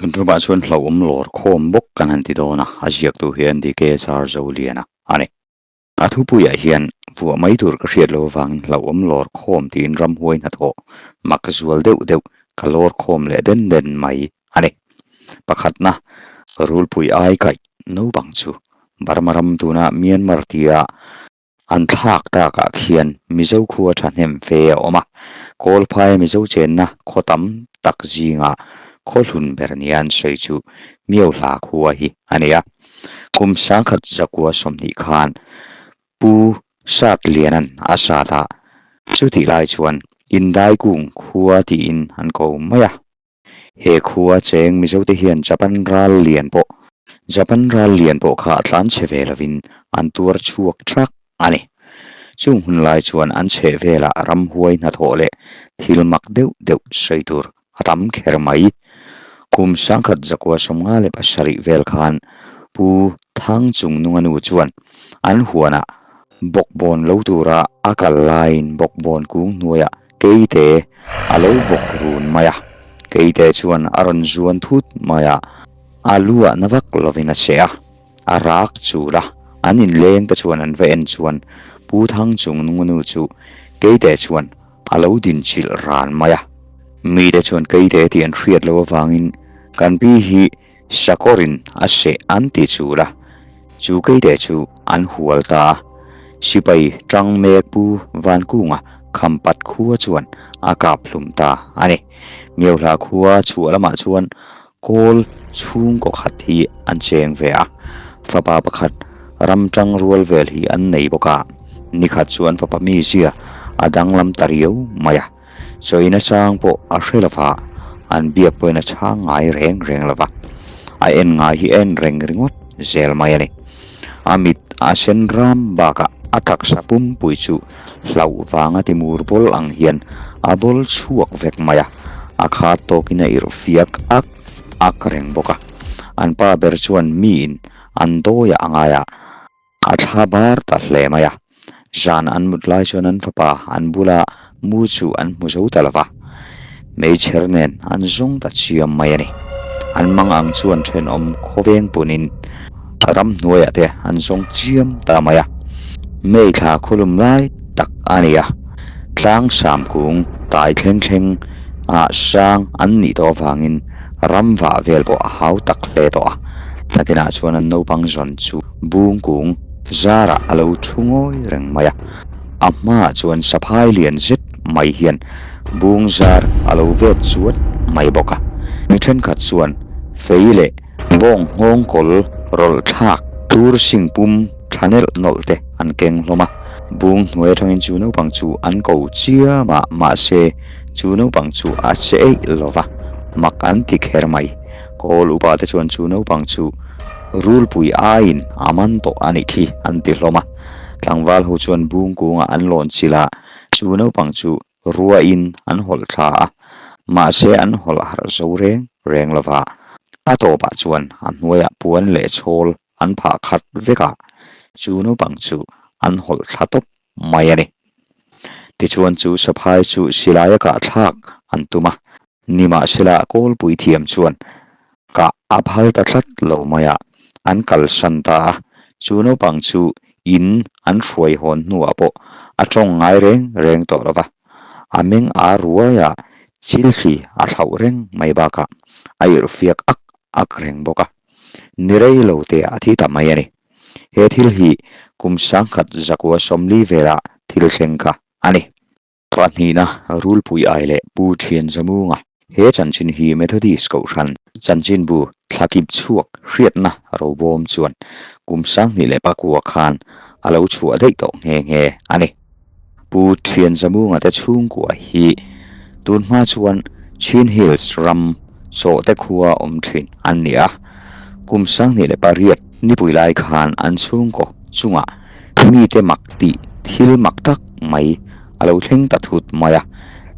Tun ṭumah chuan hlauhawm lawr khawm bawk kan han ti dawn a, a ziaktu hian DKSR Zoliana a ni. A thupuiah hian vuah mai tur ka hriat loh avangin hlauhawm lawr khawm tiin ramhuai hnathawh mak zual deuh deuh ka lawr khawm leh den den mai a ni. Pakhatna, Rulpui ai kaih naupang chu Burma ram tuna Myanmar tia An thlak takah khian Mizo khua thahnem fe a awm a, Kawlphaia Mizo chenna khaw tam tak zinga khaw hlun ber nia an sawi chu Miohla khua hi a ni a. Kum sangkhat zakua 20 khan Pu Satliana'n a sat a, chutih lai chuan Indaikung khua tiin an ko mai a. He khua cheng Mizote hian Japan ral lian pawh Japan ral lian pawh kha a tlan chhe ve lovin an tuar chhuak thak a ni. Chung hun lai chuan an chheh velah ramhuai hnathawh leh thil mak deuh deuh sawi tur a tam kher mai. Kum 1957 vel khan Pu Thangchungnunga nu chuan an huanah bawkbawn lo tura a kal laiin bawkbawn kung hnuaiah Keite a lo bawk run mai a, Keite chuan a rawn zuan thut mai a, a lu ah na vak lovin a che a, a rak chul a, an inleng te chuan an va en chuan Pu Thangchung nungunu chu Keite chuan a lo din chilh ran mai a, mite chuan Keite tih an hriat loh avangin kan pi hi Sakawrin a seh an ti chul a, chu keite chu an hual ta a. Sipai tang mek Pu Vankunga Khampat khua chuan a kap hlum ta a ni. Miohla khua chhuah lamah chuan kawl chhungkaw khat hi an cheng ve a, fapa pakhat ram tang rual vel hi an nei bawk a. Nikhat chu an fapa mizia a danglam ta riau mai a. Chawina chang pawh a hre lo va, an biak pawhin a chhang ngai reng reng lo va, a en ngai hi en reng ringawt zel mai a ni. A mit a sen ram bakah a taksa pumpui chu hlauh vanga timur bawl ang hian a bawl chhuak vek mai a, a khat tawkin a irh fiak ak ak reng bawk a. An pa ber chuan miin an dawiah a ngai a. A thla bar ta hle mai a, zan an mut lai chuan an fapa an bula mu chu an hmu zo ta lo va, hmeichher nen an zawng ta chiam mai a ni. An mang ang chuan thenawm khawveng punin ramhnuaiah te an zawng chiam ta mai a, May thla khawlum lai tak a ni a, tlang sam kung tai thleng thleng ah sang an nih tawh avangin ram vah vel pawh a hau tak hle tawh a, nakinah chuan an naupang zawn chu Bung kung zarah a lo thu ngawi reng mai a, a hmaah chuan saphai lian zet mai hian bung zar a lo vet chuat mai bawk a. Mi thenkhat chuan fei leh bawng nghawng kawl rawlh thlak tur sing pum tha nelh nawlh te an keng hlawm a. Bung hnuai atangin chu naupang chu an ko chiam a, mahse chu naupang chu a che eih lo va, mak an ti kher mai. Kawl upa te chuan chu naupang chu Rulpui aiin a man tawh a nih khi an ti hlawm a. Tlangval ho chuan bung kungah an lawn chilh a, chu naupang chu ruahin an hawlh thla a, mahse an hawlh harh zo reng reng lo va. A tawpah chuan a hnuaiah puan leh chhawl an phah khat vek a, chu naupang chu an hawlh thla tawp mai a ni. Tichuan chu saphai chu silaia kahthlak an tum a, Nimahsela Kawlpui thiam chuan kah a phal ta tlat lo mai a, an kalsan ta a, chu naupang chu in an hruai hawn hnuah pawh a tawng ngai reng reng tawh lo va, a meng a ruai a, chilthli a thlauh reng mai bakah a irhfiak ak ak reng bawk a, ni rei lo te a thi ta mai a ni. He thil hi kum 1140 velah thil thleng kha a ni. Pahnihna, Rulpui Ai leh Pu Thian Zamunga. He chanchin hi Methodist Kohhran chanchinbu thlakip chhuak hriatna robawm chuan kum 2009 khan a lo chhuah daih tawh nghe nghe a ni. Pu Thian Zamunga te chhungkua hi tunhma chuan Chin Hills ram Chawhte khua awm thin an ni a. Kum 2008 nipui lai khan an chhungkaw chungah mite mak tih thil mak tak mai a lo thleng ta thut mai a.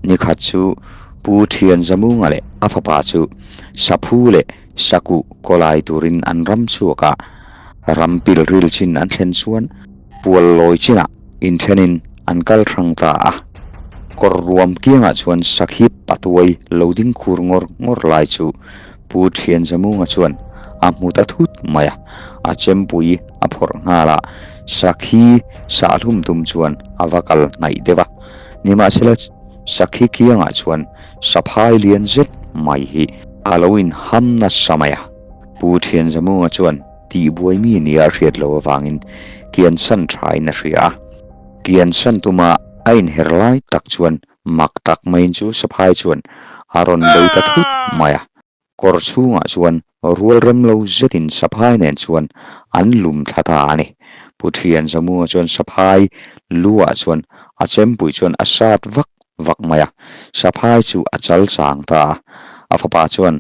Nikhat chu Pu Thian Zamunga leh a fapa chu Saphu leh Sakuh kawlai turin an ram chhuak a, ram pilril chin an thlen chuan pual lawi chinah inthenin an kal hrang ta a. Kawr ruam kiangah chuan Sakhip patuai lo ding khur ngawr ngawr lai chu. Pu Thianzamunga chuan a hmu ta thut mai a, a chempui a phawrh nghal a, sakhi sahhlum tum chuan a va kal hnaih deuh a. Nimahsela sakhi kiangah chuan saphai lian zet mai hi a lo inham nasa mai a. Pu Thianzamunga chuan tihbuai mi nia a hriat loh avangin kiansan thain a hria a. Kiansan tuma a inher lai tak chuan Mak tak maiin chu saphai chuan a rawn bei ta thut mai a, kawr chhungah chuan rual rem lo zetin saphai nen chuan an lum thla ta a ni. Pu Thian Zamunga chuan saphai lu ah chuan a chempui chuan a sat vak vak mai a, saphai chu a chal chang ta a. A fapa chuan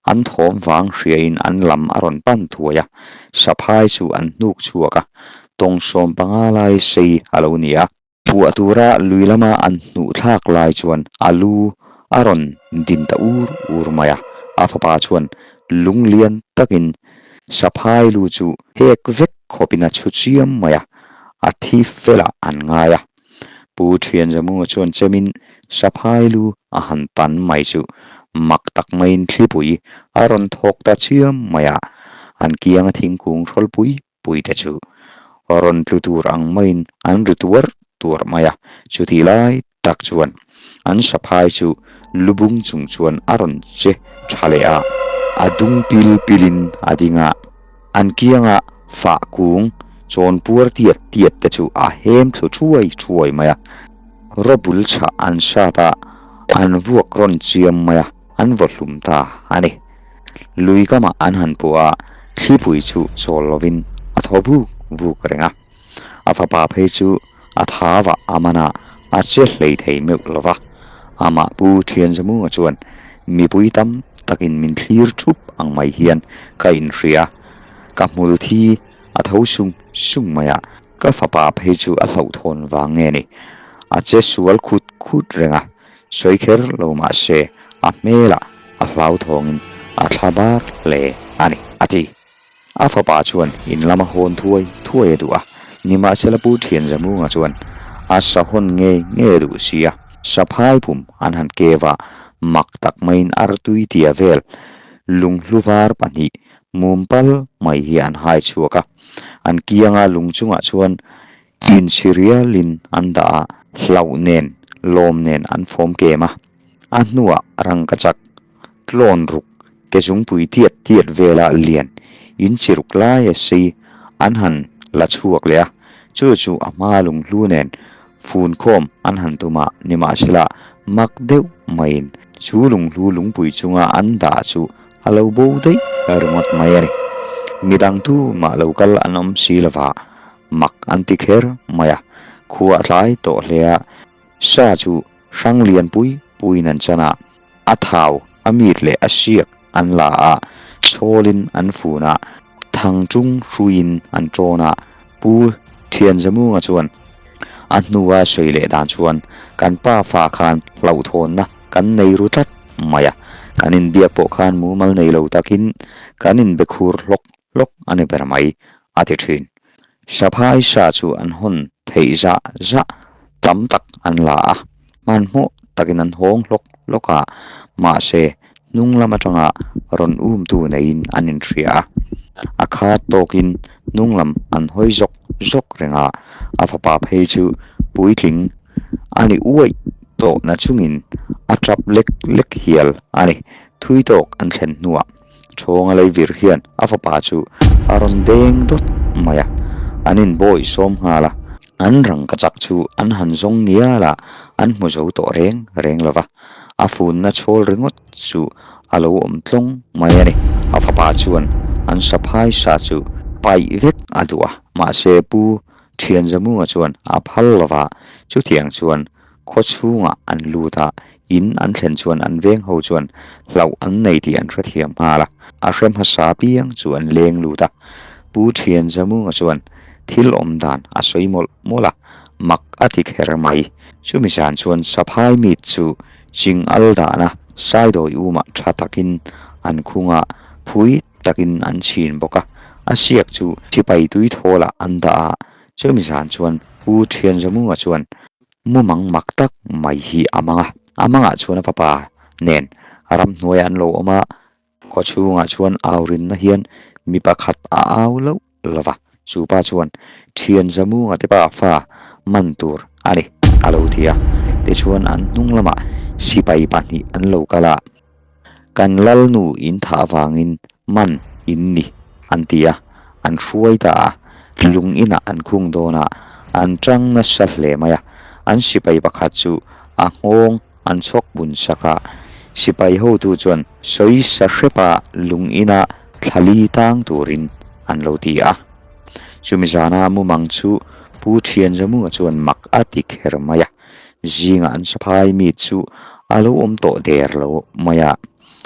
an thawm vang hriain an lam a rawn pan thuai a, saphai chu an hnuk chhuak a, tawng 15 lai sei a lo ni a. Puah tura lui lama an hnuh thlak lai chuan a lu a rawn din ta ur ur mai a, a fapa chuan lung lian takin saphai lu chu hek vek khawpin a chhu chiam mai a, a thi felah an ngai a. Pu Thianzamunga chuan chemin saphai lu a han tan mai chu mak tak maiin thlipui a rawn thawk ta chiam mai a, an kianga thingkung hrawlpui puite chu rawn tlu tur ang maiin an ri tuar tuar mai a, chutih lai tak chuan an saphai chu lubung chung chuan a rawn che tha leh a, a dung pil pilin a ding a, an kianga fah kung chawn puar tiat tiat te chu a hem thlu thuai thuai mai a, rawbul chhah an sat a, an vuak rawn chiam mai a, an vaw hlum ta a ni. Lui kamah an han puh a, thlipui chu chawl lovin a thaw vuk vuk reng a. A fapa phei chu a thavah a man a, a che hlei thei meuh lo va. Amah Pu Thianzamunga chuan mipui tam takin min thlir thup ang mai hian ka inhria. Ka hmul thi a tho sung sung mai a, ka fapa phei chu a hlauhthawn vang nge ni, a che sual khut khut reng a. Sawi kher lo mah se, a hmelah a hlauthawngin a thla bar hle a ni, a ti. A fapa chuan in lama hawn thuai thuai a duh a, nimahsela Pu Thianzamunga chuan a sa hawn ngei ngei a duh si a, saphai pum an han kev a, mak tak maiin artui tia vel lunghlu var pahnih mum pal mai hi an hai chhuak a, an kianga lung chungah chuan Inchhirialin an dah a, hlauh nen, lawm nen an fawm kem a. A hnuah rangkachak, tlawn ruk, ke zungpui tiat tiat vela lian inchiruk laia sei an han la chhuak leh a, chu chu a hma lunghlu nen fun khawm an han tum a, nimahsela mak deuh maiin chu lunghlu lungpui chunga an dah chu a lo bo daih ringawt mai a ni. Midang tu mah lo kal an awm si lova, Mak an ti kher mai a, khua a tlai tawh hle a, sa chu hrang lian pui puiin an chan a, a thau, a mit leh a siak an la a, chhawlin an fun a, thang chung hruiin an ṭawn a, Pu Thianzamunga chuan a hnua sawi leh dan chuan kan pa fa khan hlauhthawnna kan nei ru tlat mai a, kan inbiak pawh khan mumal nei lo takin kan inbe khur hlawk hlawk a ni ber mai, a ti thin. Saphai sa chu an hawn theih zah zah tam tak an la a, hmanhmawh takin an hawng hlawk hlawk a, mahse hnung lam atanga rawn umtu neiin an inhria a, a khat tawkin hnung lam an hawi zawk zawk reng a, a fapa phei chu puitling a ni uaih tawh na chungin a tap lek lek hial a ni. Thui tawk an thlen hnuah Chawnga lei vir hian a fapa chu a rawn deng dawt mai a, an inbawi sawm nghal a, an rangkachak chu an han zawng ngial a, an hmu zo tawh reng reng lo va, a funna chhawl ringawt chu a lo awm tlawng mai a ni. A fapa chuan an saphai sa chu paih vek a duh a, mahse Pu Thianzamunga chuan a phal lo va, chutiang chuan Khaw chhungah an lut a, in an thlen chuan an veng ho chuan hlauh an nei tih an hrethiam nghal a, a hre hmasa piang chu an leng lut a. Pu Thianzamunga chuan thil awm dan a sawi mawlh mawlh a, mak a ti kher mai. Chumi zan chuan Saphai meat chu ching al dahna Saidawi umah tha takin an khung a, phui takin an chhin bawk a, a siak chu sipai tui thawlah an dah a, chumi zan chuan Pu Thianzamunga chuan Mumang mak tak mai hi a mang a, a mangah chuan a fapa nen ramhnuaiah an lo awm a, Khaw chhungah chuan aurinna hian mi pakhat a au loh lo va, chu pa chuan thian Zamunga te pa fa man tur a ni a lo ti a. Tichuan an hnung lamah sipai pahnih an lo kal a, Kan lalnu in thah avangin man in ni an ti a, an hruai ta a, lung inah an khung dawn a, an tang nasa hle mai a, an sipai pakhat chu a nghawng an chhawk bun sak a, sipai hotu chuan sawi sa hrepa lung ina thlali tang turin an lo ti a. Chumi zana mumang chu Pu Thianzamunga chuan mak a ti kher mai a, zingah an saphai mi chu a lo awm tawh der lo mai a,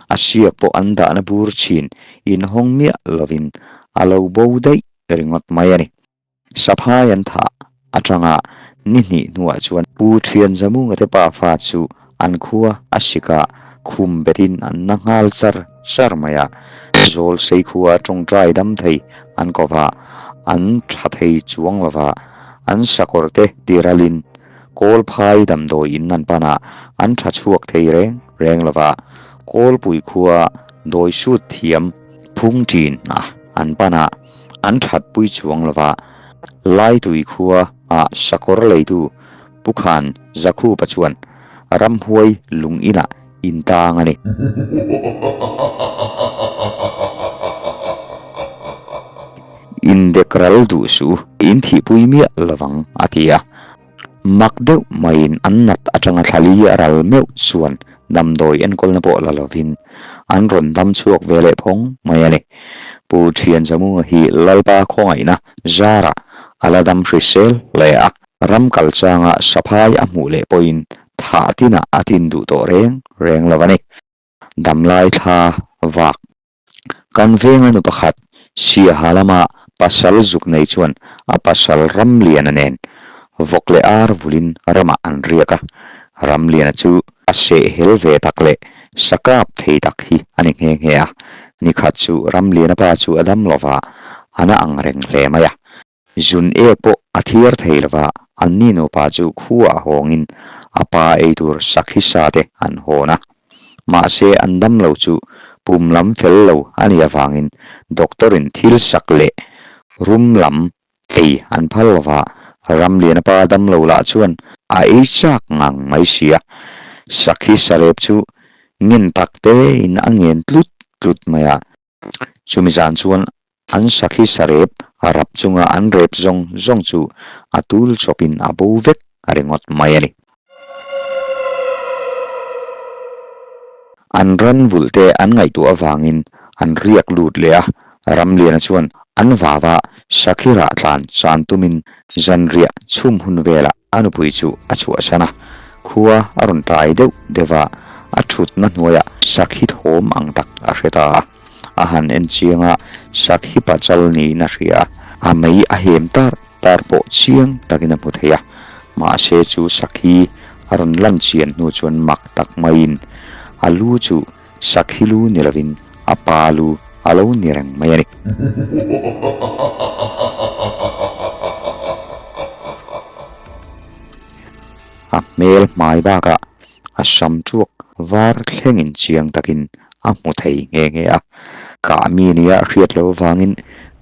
a siak pawh an dahna bur chhin inhawng miah lovin a lo bo daih ringawt mai a ni. Saphai an thah atanga ni hnih hnuah chuan Pu Thianzamunga te pa fa chu an khua a sik a, khum betin an na nghal char char mai a. Zawl sei khua tawngtai dam thei an ko va, an tha thei chuang lo va, an sakawr te tiralin Kawlphai damdawi in an pan a, an tha chhuak thei reng reng lo va. Kawlpui khua dawi sut thiam phung thin a an pan a. An thatpui chuang lova, Laitui khua ah sakawr leitu Pu Khan Zakhupa chuan ramhuai lung inah in tang a ni. Indek ral duh suh u, in thihpui miah lovang a ti a. Mak deuh maiin an nat atanga thlali a ral meuh chuan damdawi enkawlna pawh la lovin an rawn dam chhuak ve leh phawng mai a ni. Pu Thianzamunga hi Lalpa khawngaihna zarah a la dam hrisel hle a, ram kal changa saphai a hmuh leh pawhin thah tinah a tin duh tawh reng reng lo a ni. Damlai thla vak Kan venga nu pakhat Siaha lama pasal zuk nei chuan a pasal Ramliana nen vawk leh ar vulin ramah an riak a. Ramliana chu a sehhel ve tak leh sakap thei tak hi a ni nghe nghe a. Nikhat chu Ramliana pa chu a dam lova, a na ang reng hle mai a. Zun ek pawh a thiar thei lo va, anni nupa chu khuaah hawngin a pa ei tur sakhi sa te an hawn a. Mahse an dam lo chu pum lam fel lo a nih avangin doctor in thil sak leh rum lam ei an phal lo va, Ramliana pa dam lo lah chuan a ei chak ngang mai si a. Sakhi sarep chu ngen tak tein a ngen tlut tlut mai a. Chumi zan chuan an sakhi sarep a rap chunga an rep zawng zawng chu a tul chawpin a bo vek a ringawt mai a ni. An ran vulh te an ngaihtuah avangin an riak lut leh a, Ramliana chuan an vava sakhi rah tlan chan tumin zanriah chhum hun velah A nupui chu a chhuahsan a, khua a rawn tlai deuh deuh a, a thutna hnuaiah sakhi thawm ang tak a hre ta a. A han en chiang a, sakhi pachal niin a hria a, a mei a hem tar tar pawh chiang takin a hmu thei a. Mahse chu sakhi a rawn lan chian hnu chuan mak tak maiin a lu chu Sakhi lu ni lovin a pa lu a lo ni reng mai a ni. A hmel hmai bakah a sam tuak var thlengin chiang takin a hmu thei nghe nghe a. Kah mi nia a hriat loh avangin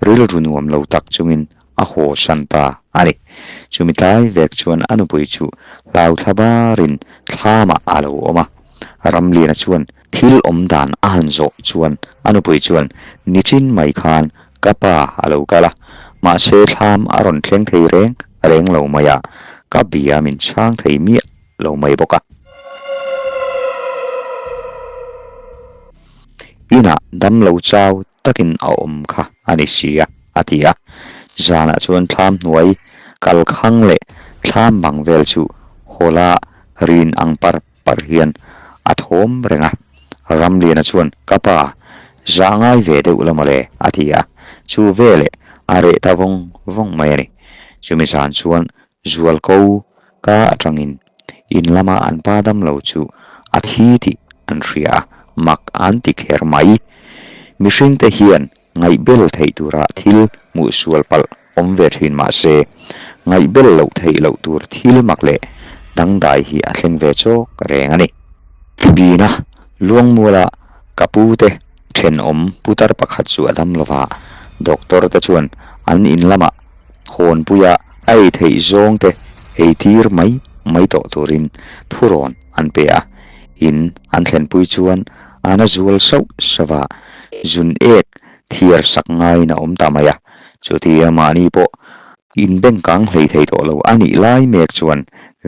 rilru nuam lo tak chungin a haw san ta a ni. Chumi tlai vek chuan a nupui chu hlauthla barin thlamah a lo awm a. Ramliana chuan thil awm dan a han zawh chuan a nupui chuan nichin mai khan ka pa a lo kal a, mahse thlam a rawn thleng thei reng reng lo mai a, ka bia min chhang thei miah lo mai bawk a. Inah damlo chau takin a awm kha a ni si a, a ti a. Zanah chuan thlam hnuai kalkhang leh thlam bang vel chu hawla rin ang par par hian a thawm reng a. Ramliana chuan, Ka pa, zah ngai ve deuh la mawle, a ti a. Chu veleh a reh ta vawng vawng mai a ni. Chumi zan chuan Zualko ka atangin in lama an pa dam lo chu a thi tih an hria a, mak an ti kher mai. Mihringte hian ngaihbel theih tura thil hmuh sual palh awm ve thin mah se, ngaihbel loh theih loh tur thil mak leh dangdai hi a thleng ve chawk reng a ni. Bina, Luangmuala ka pu te. Thenawm putar pakhat chu a dam lo va, doctor te chuan an in lamah hawnpuia a ei theih zawng te ei tir mai mai tawh turin thurawn an pe a. In an thlenpui chuan a na zual sauh sauh a, zun ek thiar sak ngaiin a awm ta mai a. Chutia mahni pawh Inbengkang hlei thei tawh lo a nih lai mek chuan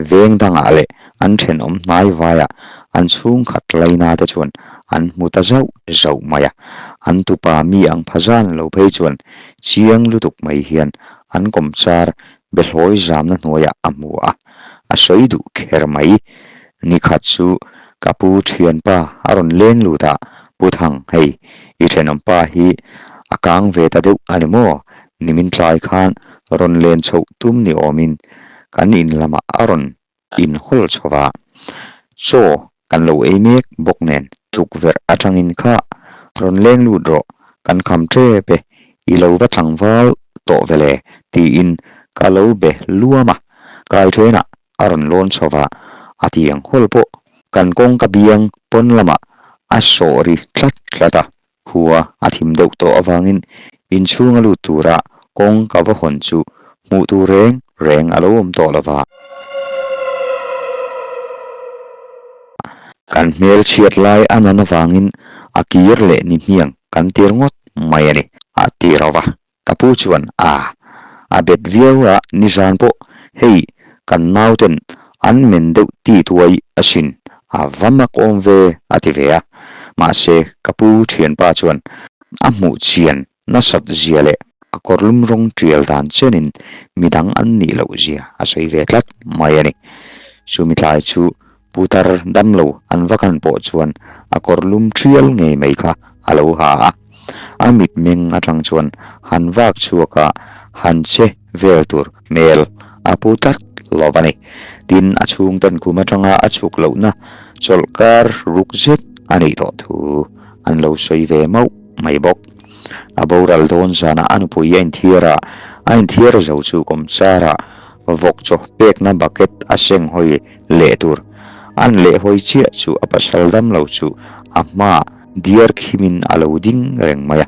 veng dangah leh an thenawm hnai vaiah an chhungkhat laina te chuan an hmu ta zauh zauh mai a. An tupa mi ang pha zan lo phei chuan chiang lutuk mai hian an kawmchar behlawi zamna hnuaiah a hmu a, a sawi duh kher mai. Nikhat chu ka pu thianpa a rawn leng lut a, Pu Thang, hei i thenawmpa hi a kang ve ta deuh a ni maw? Nimin tlai khan rawn len chhoh tum ni awmin kan in lamah a rawn inhawl chho va, chaw kan lo ei mek bawk nen tukverh atangin kha rawn leng lut rawh, kan kham tep e, i lo va tlangval tawh vele tiin ka lo be luam a, kai thenah a rawn lawn chho va, a tiang hawl pawh kan kawngka biang pawn lamah a sawh ri tlat tlat a. Khua a thim deuh tawh avangin inchhunga lut tura kawng ka va hawn chu hmuh tur reng reng a lo awm tawh lo va. Kan hmel chhiat lai a nan avangin a kir leh ni hmiang kan tir ngawt mai a ni, a ti rauh va. Ka pu chuan, A, a bet viau a, nizan pawh hei kan nauten an men deuh ti tuai asin, a va mak awm ve, a ti ve a. Mahse, ka pu thianpa chuan a hmuh chian nasat zia leh a kawrlum rawng tial dan chenin midang an nih loh zia a sawi ve tlat mai a ni. Chumi tlai chu Putar damlo an va kan pawh chuan a kawrlum thial ngei mai kha a lo ha a. A mitmeng atang chuan han vak chhuak a, han che vel tur hmel a pu tlat lo a ni. Tin, a chhungten kum atanga a chhuk lohna chawlhkar ruk zet a nih tawh thu an lo sawi ve mauh mai bawk. A boral dawn zanah a nupui a inthiar a, a inthiar zo chu kawmchara vawk chaw pekna bucket a seng hawi leh tur. An leh hawi chiah chu a pasal dam lo chu a hmaah diar khimin a lo ding reng mai a.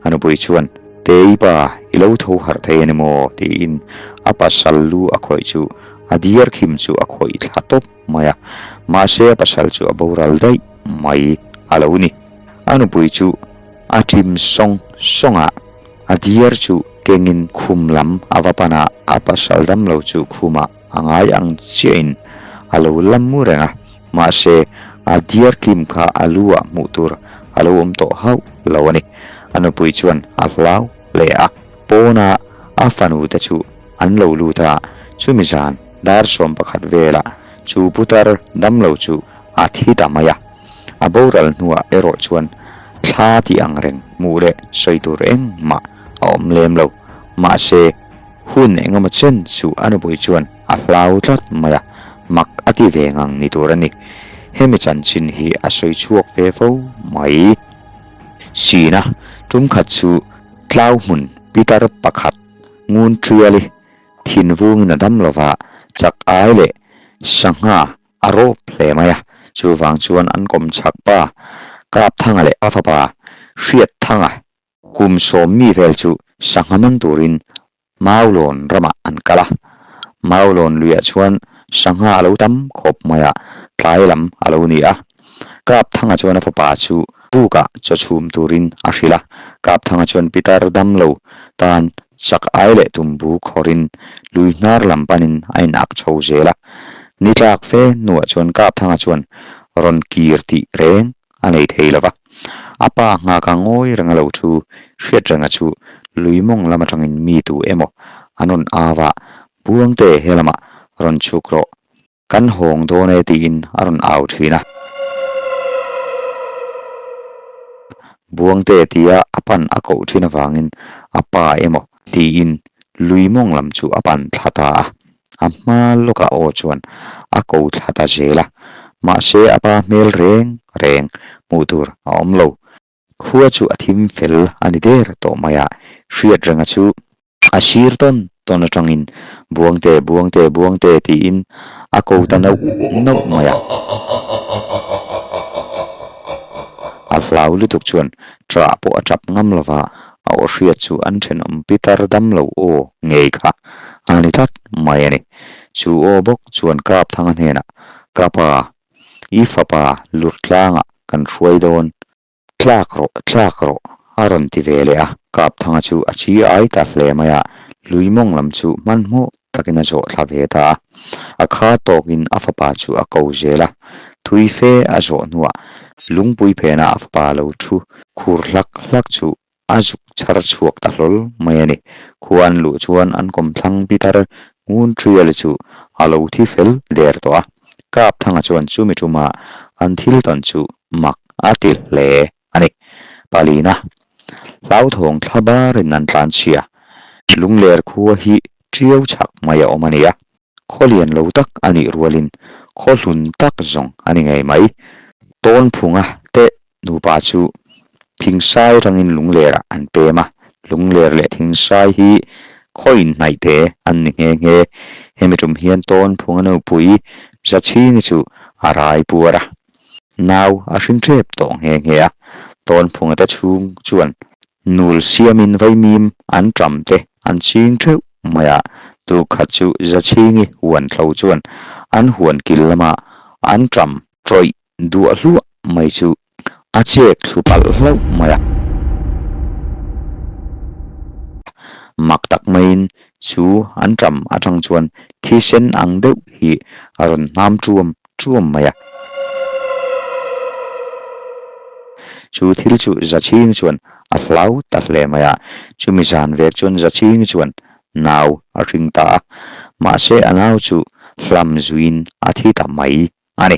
A nupui chuan, Tei pa, i lo tho harh thei a ni maw? tiin a pasal lu a khawih chu a diar khim chu a khawih thla tawp mai a. Mahse a pasal chu a boral daih mai a lo ni. A nupui chu a ṭim sawng sawng a, a diar chu kengin khum lam a va pan a, a pasal damlo chu khumah a ngai ang chiahin a lo la mu reng a, mahse a diar kim kha a lu ah hmuh tur a lo awm tawh hauh lo a ni. A nupui chuan a hlau hle a, pawna a fanu te chu an lo lut a, chumi zan dar 11 velah chu putar damlo chu a thi ta mai a. A boral hnuah erawh chuan thla tih ang reng hmuh leh sawi tur engmah a awm lem lo. Mahse, hun engemaw chen chu a nupui chuan a hlau tlat mai a, mak a ti ve ngang ni tur a ni. Hemi chanchin hi a sawi chhuak ve fo mai. Sina tumkhat chu tlau hmun pitar pakhat ngun tiali thinvungin a dam lova chak ai leh sangha A rawp hle mai a, chuvang chuan an kawm chhak pa Kapthanga leh a fapa Hriatthanga kum sawm mi vel chu sangha man turin Maulawn ramah an kal a. Maulawn luiah chuan sangha a lo tam khawp mai a, tlai lam a lo ni a. Kapthanga chuan a fapa chu bukah chaw chhum turin a hrilh a, Kapthanga chuan Pitar damlo tan Chak ai leh tumbu khawrin lui hnar lam panin a in ak chho zel a. Ni tlak fe hnuah chuan Kapthanga chuan rawn kir tih reng a nei thei lo va. A pa nghaka ngawi renga lo thu hriat renga chu lui mawng lam atangin mi tu emaw an rawn au a, Buangte he lamah rawn chhuk rawh. Kan hawng dawn e tiin a rawn au thin a. Buangte tia a pan a koh thin avangin a pa emaw tiin lui mawng lam chu a pan thla ta a. A hma lawkah aw chuan a ko thla ta zel a. Mahse a pa hmel reng reng hmuh tur a awm lo. Khua chu a thim fel a ni der tawh mai a, Hriatrenga chu a sir tawn tawn atangin Buangte, Buangte, Buangte tiin a ko ta nauh nauh mai a. A hlau lutuk chuan ṭah pawh a ṭap ngam lo va, a aw hriat chu an ṭhenawm pitar dam lo aw ngei kha a ni tlat mai a ni. Chu aw bawk chuan Kapthanga hnenah, Ka pa, i fapa Lurtlangah kan hruai dawn, Tlak rawh, tlak rawh, a rawn ti ve leh a. Kapthanga chu a chi ai ta hle mai a, lui mawng lam chu hmanhmawh takin a zawh thla ve ta a. A kha tawkin a fapa chu a ko zel a, thui fe a zawh hnuah lungpui phena a fapa lo thu khur hlak hlak chu a zuk chhar chhuak ta hlawl mai a ni. Khua an luh chuan an kawmthlang pitar ngun ṭial chu a lo thi fel der tawh a. Kapthanga chuan chumi ṭuma an thil tawn chu mak a ti hle a ni. Palina, hlauthawng thla barin an tlan chhia. Lungler khua hi ṭiau chhak mai a awm a ni a. Khaw lian lo tak a nih rualin khaw hlun tak zawng a ni ngei mai. Tawnphunga te nupa chu Thingsai rangin lunglerah an pem a, lungler leh Thingsai hi khaw inhnaih te an ni nghe nghe. Hemi tum hian Tawnphunga nupui Zachhingi chu a rai puar a, nau a hring tep tawh nghe nghe a. Tawnphunga te chhung chuan Nul siamin vaimim an ṭam te an ching ṭheuh mai a, tukhat chu Zachhingi huan thlo chuan an huan kil lama an ṭam ṭawih duah hluah mai chu a chek thlu palh hlauh mai a. Mak tak maiin chu an ṭam aṭang chuan thisen ang deuh hi a rawn hnam ṭuam ṭuam mai a. Chu thil chu Zachhingi chuan a hlau ta hle mai a, chumi zan vek chuan Zachhingi chuan nau a hring ta a, mahse a nau chu hlam zuiin a thi ta mai a ni.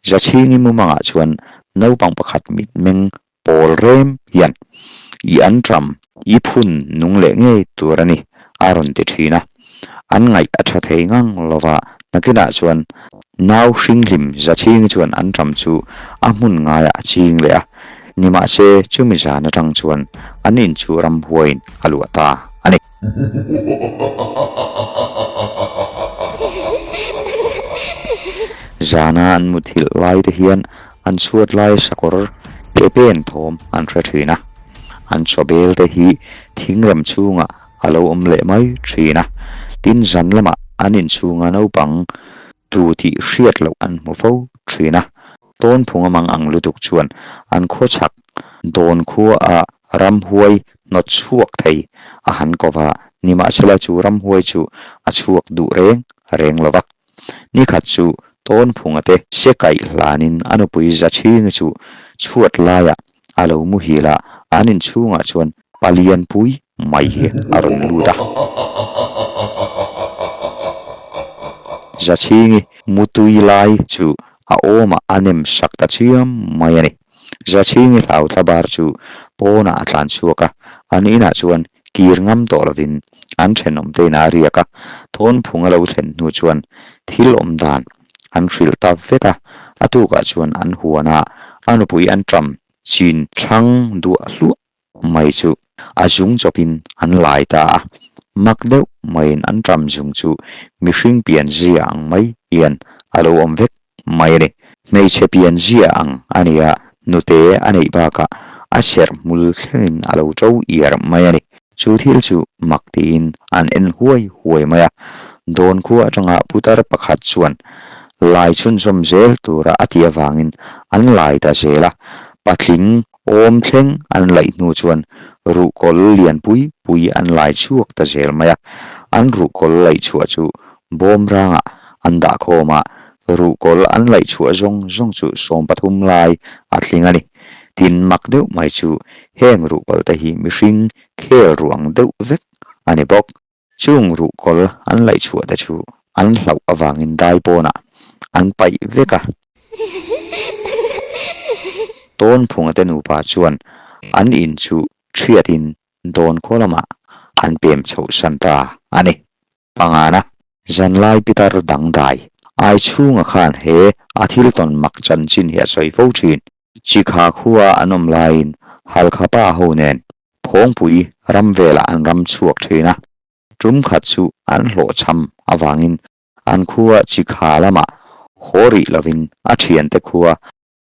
Zachhingi mumangah chuan naupang pakhat mitmeng Pawl rem hian i an ṭam, i phun nung leh ngei tur a ni, a rawn ti ṭhin a. An ngaih a ṭha thei ngang lo va, nakinah chuan nau hringhlim Zachhingi chuan an ṭam chu a hmun ngaiah a ching leh a. Nimahse, chumi zan aṭang chuan an in chu ramhuaiin a luah ta a ni. Zana an muthilh lai te hian an chhuat lai sakawr ke pen thawm an hre thin a, an chaw bel te hi thingrem chhungah a lo awm leh mai thin a, tin zan lamah an inchhunga naupang tu tih hriat loh an hmu fo thin a, tawnphung a mang ang lutuk chuan an khawchhak dawn khuaah ramhuai hnawt chhuak thei a han ko va, nimahsela chu ramhuai chu a chhuak duh reng reng lo va. Nikhat chu Tawnphunga te se kaih hlanin a nupui Zachhingi chu chhuat laiah a lo muhil a, an inchhungah chuan palianpui mai hi a rawn lut a. Zachhingi mutui lai chu a awmah a nem sak ta chiam mai a ni. Zachhingi hlau thla bar chu pawnah a tlan chhuak a, an inah chuan kir ngam tawh lovin an thenawm te inah a riak a, thawnphung a lo thlen hnu chuan thil awm dan an hrilh ta vek a, a tukah chuan an huan a, a nupui an ṭam chin thlang duah hluah mai chu a zung chawpin an lai ta a, mak deuh maiin an ṭam zung chu mihring pian zia ang mai hian a lo awm vek mai a ni. Hmeichhe pian zia ang a ni a, nute a neih bakah a serh hmul thlengin a lo ṭo iar mai a ni. Chu thil chu mak tiin an en huai huai mai a, dawn khua aṭanga putar pakhat chuan lai chhunzawm zel tura a tih avangin an lai ta zel a, patling Awm thleng an laih hnu chuan ruhkawl lian pui pui an lai chhuak ta zel mai a, an ruhkawl laih chhuah chu bawm rangah an dah khawm a, ruhkawl an laih chhuah zawng zawng chu 13 lai a tling a ni. Tin mak deuh mai chu heng ruhkawl te hi mihring khel ruang deuh vek a ni bawk. Chung ruhkawl an laih chhuah te chu an hlauh avangin dai pawnah an paih vek a. Tawnphunga te nupa chuan an in chu thiatin dawn khaw lamah an pem chhoh san ta a ni. Pangana, zanlai pitar dangdai ai chhunga khan he a thil tawn mak chanchin hi a sawi fo thin. Chikha khua an awm laiin Halkha pa ho nen Phawngpui ram velah an ram chhuak thin a. Tum khat chu an hlawhchham avangin an khua Chikha lamah haw rih lovin a thiante khua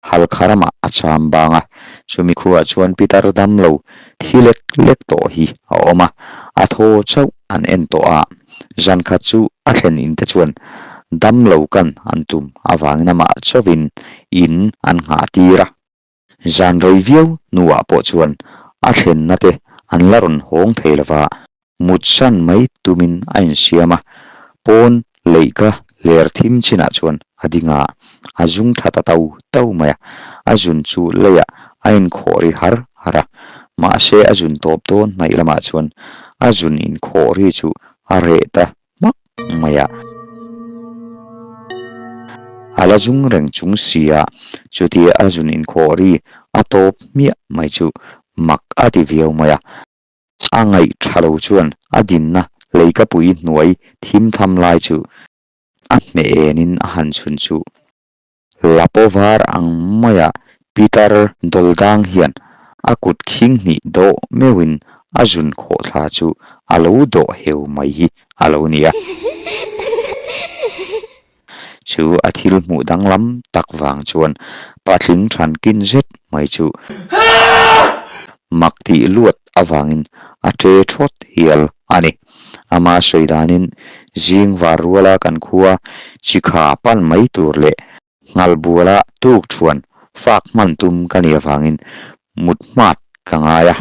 Halkha ramah a cham bang a. Chumi khuaah chuan Pitar damlo thi lek lek tawh hi a awm a, a thaw chauh an en tawh a. Zan khat chu a thlen in te chuan damlo kan an tum avangin amah chauhin in an nghah tir a. Zan rei viau hnuah pawh chuan a thlenna te an la rawn hawng thei lova, mut san mai tumin a insiam a, pawn leihka ler thim chinah chuan a ding a, a zung tha ta tau tau mai a, a zun chu leiah a inkhawh ri har har a, mahse a zun tawp dawn hnaih lamah chuan a zun inkhawh ri chu a reh ta hmak mai a. A la zung reng chung si a, chutia a zun inkhawh ri a tawp hmiah mai chu mak a ti viau mai a. A ngaih tha lo chuan a dinna leikapui hnuai thim tham lai chu a hmeh enin a han chhun chu. Lapaw var ang maia Peter Dawldang hian a kut khing hnih dawh meuhin a zun khawh thla chu a lo dawh heu mai hi a lo ni a. Chu a thil hmuh danglam tak vang chuan patling thankin zet mai chu mak tih luat avangin a ṭe thawt hial a ni. Ama sawi danin zing var ruala kan khua chikha pan mai tur leh nghal buala tuk thuan fak hman tum ka nih avangin mut hmat ka ngai a.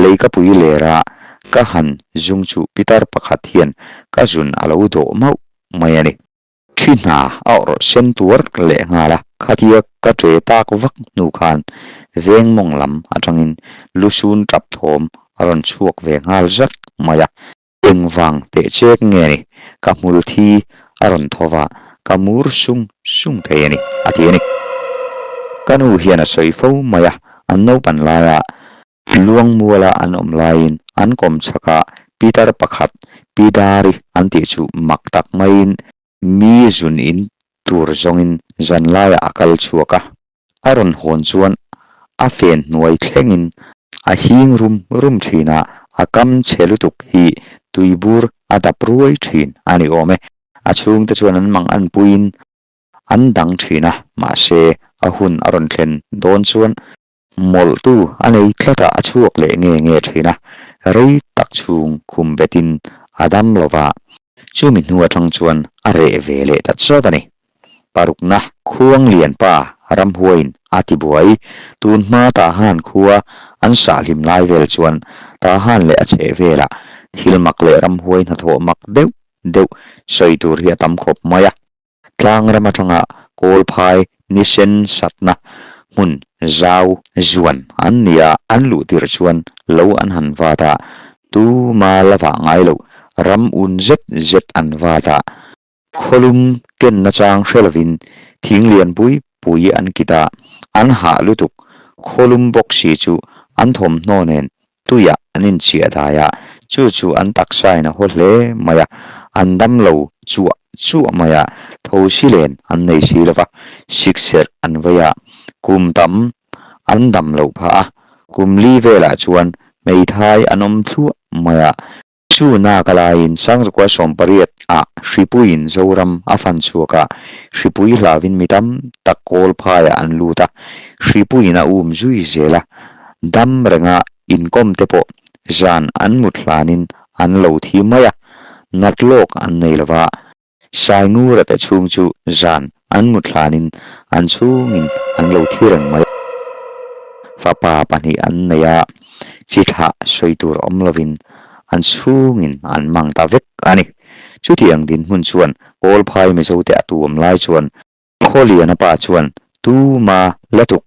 Lei ka pui ler a, ka han zung chu pitar pakhat hian ka zun a lo dawh mauh mai a ni. Thi hna a awrh sen tuar leh nghal a, khatia ka ṭe tak vak hnu khan veng mawng lam aṭangin lusun ṭap thawm a rawn chhuak ve nghal zat mai a, engvang teh chek nge ni, ka hmul thi a rawn tho va, ka mur sung sung thei a ni, a ti a ni. Ka nu hian a sawi fo mai a, an naupan laia Luangmuala an awm laiin an kawm chhakah Peter pakhat, Pi Dari an tih chu mak tak maiin mi zun in tur zawngin zan laiah a kal chhuak a. A rawn hawn chuan a fen hnuai thlengin a hing rum rum thin a, a kam chhe lutuk hi tuibur a dap ruai thin a ni awm e. A chhungte chuan an mang anpuiin an dang thin a, mahse a hun a rawn thlen dawn chuan Mawlhtu a nei tlat a, a chhuak leh nge nge thin a, rei tak chhung khum betin a dam lo va, chumi hnu atang chuan a reh ve leh ta chawt a ni. Parukna khuang lian pa ramhuaiin a ti buai, tun hma Tahan khua an sahlim lai vel chuan Tahan leh a chheh velah thil mak leh ramhuai hnathawh mak deuh deuh sawi tur hi a tam khawp mai a. Tlang ram atanga Kawlphai nisen satna hmun zau zuan an ni a, an luh tirh chuan lo an han vat a, tuma la vah ngai loh ram un zet zet an vat a, khawlum ken nachang hre lovin thing lian pui pui an kit a, an hah lutuk khawlum bawk si chu an thawmhnaw nen Tuiah an inchiah dai a, chu chu an taksain a haw hle mai a, an dam lo chuah chuah mai a, tho si len an nei si lo va, sikserh an vei a, kum tam an dam loh phah a, kum li velah chuan hmeithai an awm thluah mai a. Chu nak a laiin Sangzakua 18 ah hripuiin Zoram a fan chhuak a, hripui hlauvin mi tam tak kawl phaiah an lut a, hripuiin a um zui zel a, dam renga inkawm te pawh zan an mut hlanin an lo thi mai a, nat lawk an nei lo va. Saingura te chhung chu zan an mut hlanin an chhungin an lo thi reng mai. Fapa pahnih an nei a, chi thlah sawi tur awm lovin an chhungin an mang ta vek a ni. Chutiang dinhmun chuan Kawlphai Mizote a tuam lai chuan Khawliana pa chuan tuma la tuk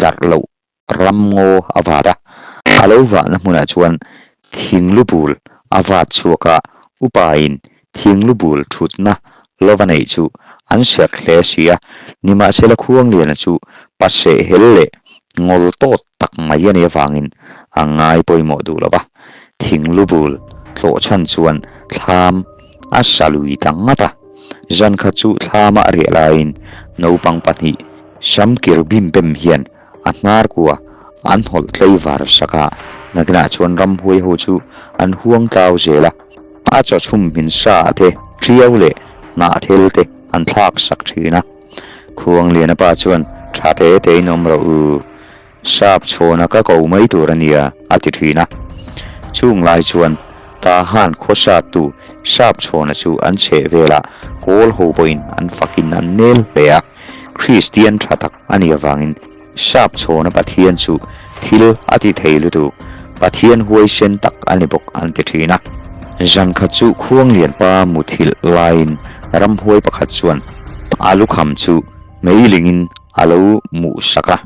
darh loh ram ngaw a vat a, a lo vahna hmunah chuan thinglu bul a vat chhuak a, upain thinglu bul thutna lova neih chu an serh hle si a, nimahsela Khuangliana chu paseh hel leh ngawl tawt tak mai a nih avangin a ngai pawimawh duh lo va, thinglu bul tlawh chhan chuan thlam a sa lui ta ngat a, zan khat chu thlama a riah laiin naupang pahnih Samkir bim bem hian a hnar kua an hawlh tlei var sak a, nakinah chuan ramhuai ho chu an huang tlau zel a. A chaw chhum hmin sa te, ṭiau leh hnahthel te an thlak sak ṭhin a. Khuangliana pa chuan, Ṭha te tein awm rawh u, sap chhawna ka ko mai tur a nia, a ti ṭhin a. Chung lai chuan Tahan khawsattu sap chhawna chu an chheh velah kawl ho pawhin an fakin an nel hle a, Kristian ṭha tak a nih avangin Sap chhawna Pathian chu thil a ti thei lutuk, Pathian huaisen tak a ni bawk an ti thin a. Zan khat chu Khuanglianpa muthilh laiin ramhuai pakhat chuan a lukham chu meilingin a lo muhsak a.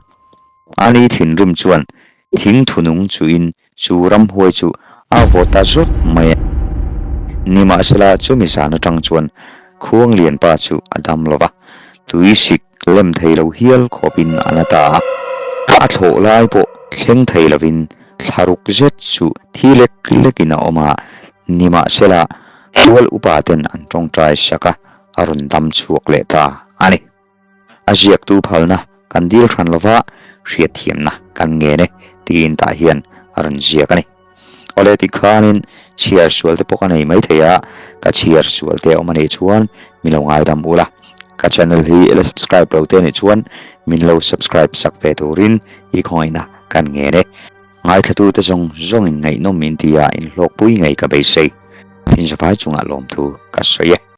Ani thinrim chuan thing thunung chuhin Chu ramhuai chu a vaw ta zawt mai a. Nimahsela chumi zan atang chuan Khuanglianpa chu a dam lo va, tui sik lem thei lo hial khawpin a na ta a. A thlawh lai pawh thleng thei lovin thlaruk zet chu thi lek lekin a awm a. Nimahsela tual upa ten an tawngtai sak a, a rawn dam chhuak leh ta a ni. A ziaktu phalna kan dil hran lova hriatthiamna kan ngen e tiin tah hian a rawn ziak a ni. Awle tikhanin chhiar sual te pawh ka nei maithei a, ka chhiar sual te awm a nih chuan min lo ngaidam ula. Ka channel hi i la subscribe lo te nih chuan min lo subscribe sak ve turin i khawngaihna kan ngen e. Ngaithlatute zawng zawngin ngaihnawm intia inhlawkpui ngei ka beisei. Inzavai chungah lawmthu ka sawi e.